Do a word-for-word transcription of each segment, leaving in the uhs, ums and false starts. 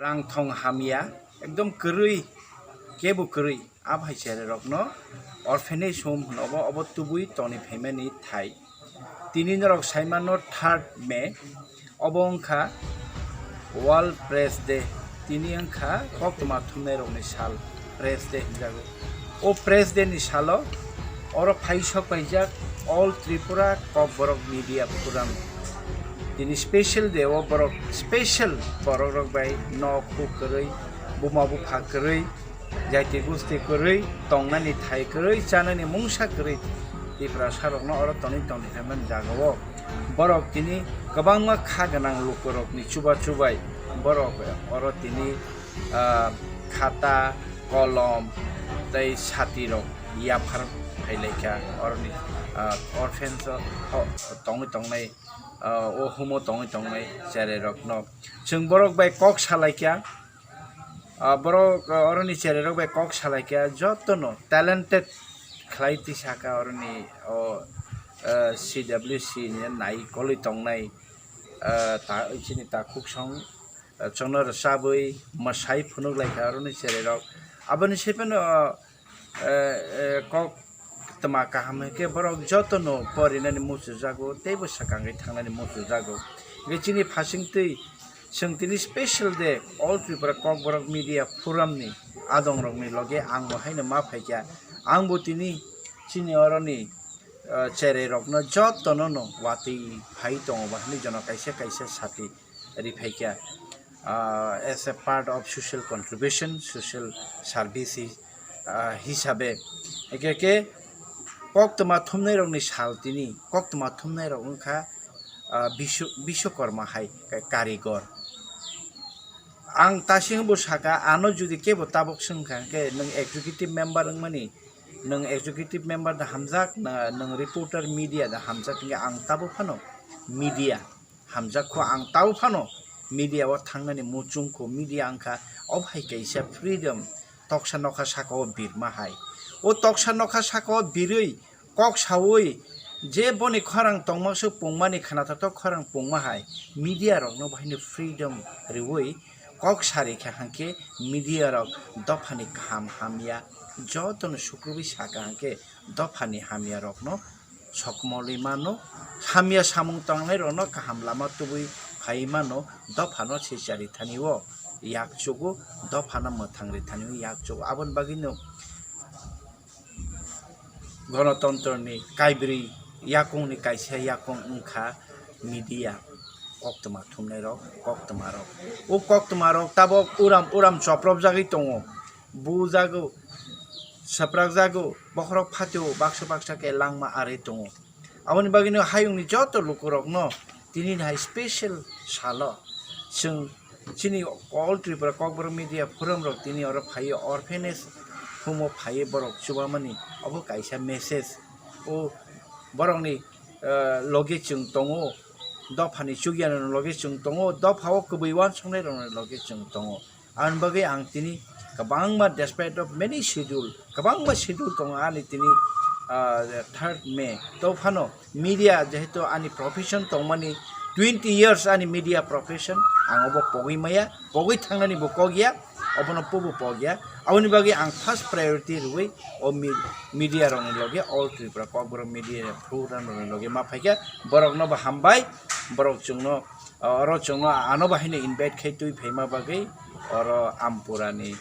Rang thong hamya, ekdom kwrwi, kebo kwrwi, a bhai chererokno orphanage home hwno obo, obo tubui toni phaimani thai. Tini norok saimano third May, obo wngkha World Press Day, tini wngkha koktwma thumnairokni sal, Press Day hwnjago. O Press Day ni salo oro phai sok paijak All Tripura Kokborok Media Forum. Tini special day o borok special borok rok bai nok huk kwrwi, buma bupha kwrwi, jaiti gusti kwrwi, tongnani thai kwrwi, chanani mungsa kwrwi Tiprasa rokno oro toni toni khe man jaga o. Borok tini kwbangma kha gwnang lukurokni chuba chubai borok oro tini, ah, khata, kolom tei sati rok yaphar phailaikha oroni, ah, orphans o tongwi tongnai, ah, o humo tongwi tongnai cherai rokno. Chwng borok bai kok salaikha, ah, borok, ah, oroni cherai rok bai kok salaikha jotono talented khlai twi saka oroni o, ah, C W C ni nai kolwi tongnai, ah, ta, chini takhuk song, ah, chwngno rwchabwi mwsai phunuk laikha aroni cherai rok. Aboni se phano, ah, eh, eh, kok tma kaham hwnkhe borok jotono porinani muchungjago teibo swkangwi thangnani muchungjago. Hwnkhe chini phasingtwi chwng tini special day All Tripura Kokborok Media Forum ni adongrokni loge ang bo haino ma phaikha. Ang bo tini chini oroni, ah, cherai rokno jotono no watwi phai tongo ba hinwi jono kaisa kaisa sati ri phaikha, ah, as a part of social contribution, social service, ah, hisabe. Eke ke koktwma thumnai rokni sal tini, koktwma thumnai rok wngkha, ah, Bishu-, Bishwakarma hai ka-, karigor. Ang tasing bo saka, ano jodi kebo tabok swngkha, hwnkhe nwng executive member wngmani, nwng executive member da hamjak, na nwng reporter media da hamjak, hwnkhe ang tabok phano media hamjak kho, ang tabok phano media o thangnani muchung kho, media wngkha o hai kaisa freedom, toksa nokha saka o birma hai. O toksa nokha saka o birwi kok sawi je boni khorang tongma se pungmani khnathokthok khorang pungma hai media rokno bahini freedom riwi kok sari kha hwnkhe media rok dophani kaham hamya jotono sukrubwi saka hwnkhe dophani hamya rokno sokmolwi mano, hamya samung tangnai rokno kaham lama tubui phai mano, dophano se chari thani o yakchugo, dophano mwthang ri thani o yakchugo. Aboni bagwino Gonotontroni kaibrwi yakungni kaisa yakung wngkha media, koktwma thumnairok, koktwmarok. O koktwmarok tabok uram uram chopropjagwi tongo, bujago, swprakjago, bokhorok phatio baksa baksa khe langma arwi tongo. Aboni bagwino hayungni joto lukurokno tini hai special salo chwng chini All Tripura Kokborok Media Forum rok tini oro phaiwi orphanage home o phaiwi borok chubamani obo kaisa message. O borokni, eh, logi chwng tongo, dophani chukyanani logi chwng tongo, dopha o kwbwi uansuknai rokni logi chwng tongo. Aboni bagwi ang tini kwbangma, despite of many schedule, kwbangma schedule tongo ani tini, ah, third May. To phano media jehetu ani profession tongmani, twenty years ani media profession, ang obo pogwi maya, pogwi thangnani bo kok ya, obono pobo pok ya. Aboni bagwi ang first priority rwui o me-, media rokni loge, All Tripura Kokborok Media Forum rokni loge ma phaikha, borokno bo hambai, borok chwngno, oro chwngno ano bo haino invite khai twi phaima bagwi oro Ampurani,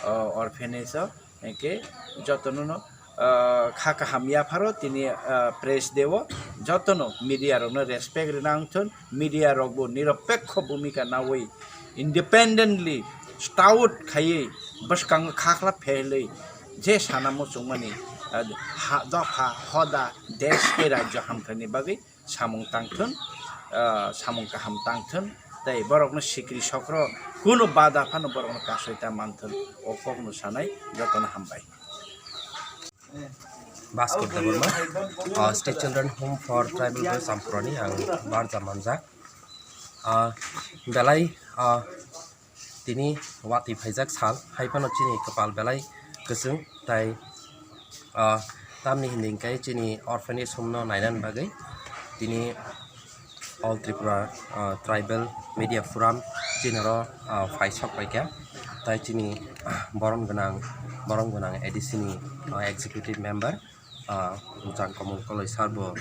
o, orphanage o, hwnkhe jotono no, ah, kha kaham yapharo tini, ah, press day o jotono media rokno respect rwna wngthun, media rok bo niropekho bhumika nawi independently stout khaiwi bwskango khakla phelwi je sana muchungmani, ah, ha, dopha, hoda, desh tei rajyo hamkhrani bagwi samung tangthun, ah, samung kaham tangthun, tei borokno sikri sokro kunu bada phano borokno kasoi ta manthun, o kokno sanai jotono hambai. Bhaskar Debbarma, ah, State Children Home for Tribal Boys Ampurani ang barja manjak. Ah, belai, ah, tini watwi phaijak sal, hai phano chini kwpal belai kwchwng, tai, ah, tamni hwnwi hwnkhe chini orphanage home no nainani bagwi tini All Tripura, ah, Tribal Media Forum Chini oro, ah, phai sok paikha, tai chini borom gwnang, borom gwnang A D C ni, ah, executive member, ah, Jang Komol Koloi sir bo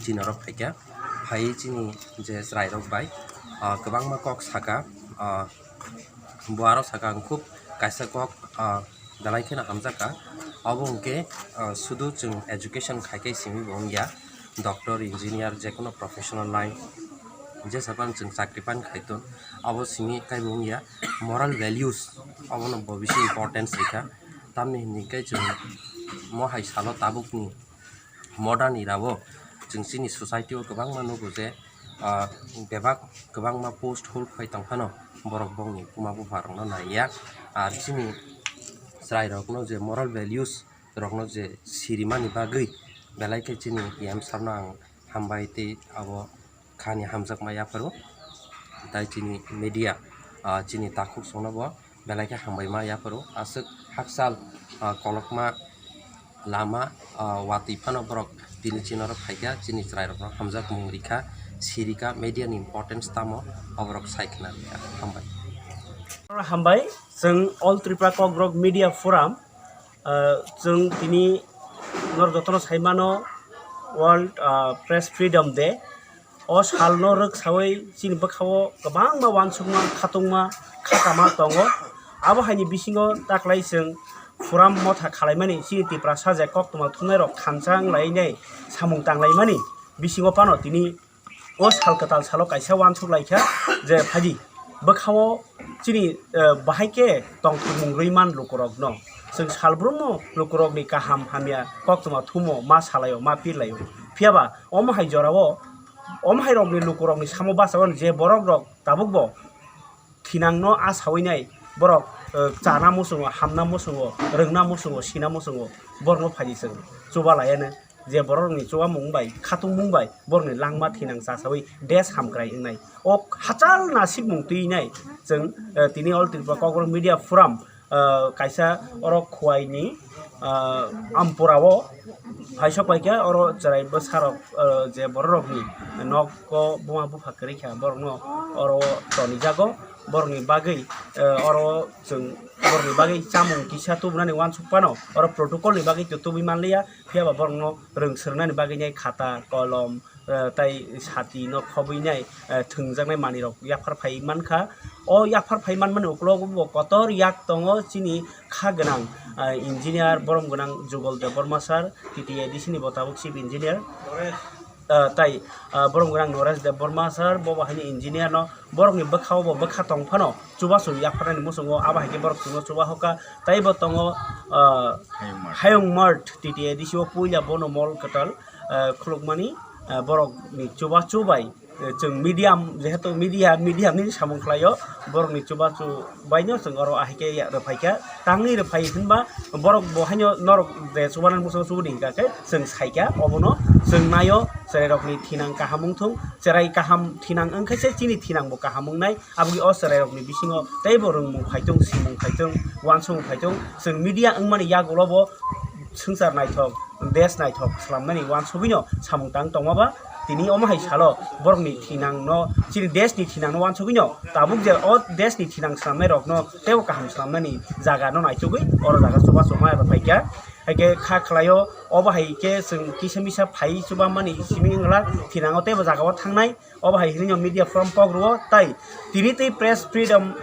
chini oro phaikha. Phaiwi chini je chwrairok bai, ah, kwbangma kok saka, ah, bo aro saka ang khub kaisa kok, ah, belai kheno hamjakha. Obo hwnkhe, ah, sudu chwng education khai khai simi bo wngya, doctor, engineer, jekono professional line jesa phano chwng chakri pan khai ton, abo simi kaibo wngya. Moral values obono bo bisi importance rikha, tamni hwnwi khe chwng mo hai salo tabukni modern era o chwng chini society o kwbangma nugo je, ah, bebak kwbangma post hold khai tong phano borok bongni buma bupha rokno naiya. Ar chini chwrai rokno je moral values rokno je sirimani bagwi belai khe chini E M sir no ang hambai tei abo khani hamjakma yapharo. Tai chini media, ah, chini takhuk songno bo belai khe hambaima yapharo. Aswk hakchal, ah, kolokma lama, ah, watwi phano borok tini chini oro phaikha, chini chwrairokno hamjakmung rikha, sirikha, media ni importance tamo oborok sai khna rikha. Hambai. Hambai, chwng All Tripura Kokborok Media Forum, ah, chwng tini norok jotono sai mano World, ah, Press Freedom Day. O salno rwksawi chini bwkhao kwbangma uansukma, khatungma, khatama tongo. Abo haini bisingo taklai chwng forum motha khalaimani, chini Tiprasa je koktwma thumnairok khansa wnglainai samung tanglaimani bisingo phano tini o sal kwtal salo kaisa uansuk laikha je phaidi bwkhao chini, eh, bahai khe tongthokmung rwi man lukurokno. Chwng salbrumno lukurokni kaham hamya koktwma thumo ma salaio, ma pirlaio. Phiyaba omo hai jorao, omo hai rokni lukurokni samo bachao je borok rok tabuk bo thinangno a sawi nai borok, eh, chana muchungo, hamna muchungo, rwngna muchungo, sina muchungo, borokno phaidi chwng chuba laiya no. Je borokni chubamung bai, khatungmung bai, borokni langma thinang chasawi desh hamkrai wngnai. O hachal nasibmung twi nai chwng, eh, tini All Tripura Kokborok Media Forum, eh, kaisa oro Khowai ni, eh, Ampura o phaisok paikha, oro chwrai bwsarok, eh, je bororokni nogo buma bupha kwrwi kha, borokno oro tonijago. Borokni bagwi, eh, oro chwng borokni bagwi chamung kisa tubunani uansuk phano, oro protocol ni bagwi to tubui manliya. Phiyaba borokno rwng swrwngnani bagwi nai khata, kolom, eh, tai sati no khobwi nai, eh, thwngjaknai manwirok yaphar phai mankha. O yaphar phai manmani uklogo bo kotor yak tongo chini kha gwnang, eh, engineer, borom gwnang Jugal Debbarma sir, T T A D C ni bo tabuk chief engineer. Eh, tai, eh, borom gwnang Noresh Debbarma sir, bo bo haini engineer no, borokni bwkhao bo bwkha tong phano chubachu yapharnani muchungo, abo hai khe borok chwngno chuba hokha. Tai bo tongo, ah, Hayung Mart. Hayung Mart, T T A D C o puila bono mol kwtal, ah, khulukmani, ah, borokni chubachu bai, eh, chwng medium, jehetu media, medium ni samung khlaio, borokni chubachu baino chwng oro ahai khe ya rwphaikha. Tangwi rwphai hwnba borok bo haino norok je chubanani muchungo chubudi hinkha khe chwng saikha, obono chwng naio, chwrairokni thinang kaham wngthung, chwrai kaham thinang wngkhe se chini thinangbo kaham wngnai. Aboni o chwrairokni bisingo teibo rwngmung phaitung, simung phaitung, uansukmung phaitung, chwng media wngmani yagulo bo swngchar naithok, desh naithok swlamnani uansugwino samung tang tongma ba. Tini omo hai salo borokni thinangno, chini deshni thinangno uansugwino tabuk je o deshni thinang swlamnairokno teibo kaham swlamnani jagano naitugwi oro jaga chubachu ma rwphaikha. Hai khe kha khlaio, obo hai khe chwng kisa misa phai chubammani simi wngla thinango teibo jagao thangnai. Obo hai hinwi no media forum kok rwo tai tini tei press freedom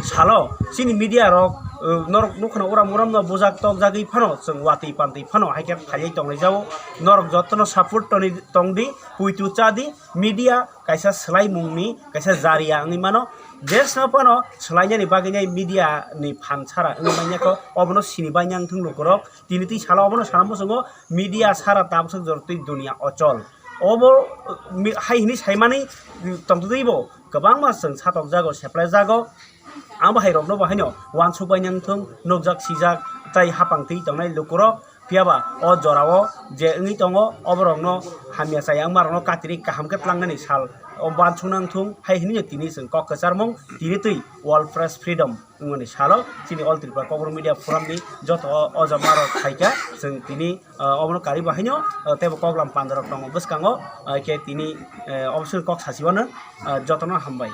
salo chini media rok, uh, norok nukha no uram uram no bujak tok jagwi phano chwng watwi pantwi phano hai khe phaiwi tonglai jago. Norok jotono support toni tongdi, puitu chadi, media kaisa swlaimung ni kaisa jariya wngwi mano. Jesno phano swlainani bagwi nai media ni phan sara wngwi manya kho, obono sini bai nang thung lukurok. Tini twi salo obono sana muchungo media sara tabuk jorotwi dunia ochol. Obo, mi-, hai hini saimani tongtwtwi bo kwbangma chwng satokjago, seplaijago. Ang bo hai rokno bo haino uansuk bai nang thung, nukjak sijak tai hapang twi tongnai lukurok. Phiyaba o jorao je wngwi tongo, oborokno hamya chaya wngmarokno katirwi kaham khe tlangnani sal o bansukna wngthung hai hinwi tini chwng kok kwcharmung tini twi World Press Freedom wngmani salo chini All Tripura Kokborok Media Forum ni joto o, o jama rok phaikha, chwng tini, ah, obono karwi bo haino, ah, teibo koklam panda rok tongo bwskango, ah, khe tini, eh, obosoni kok sasi wano, ah, jotono hambai.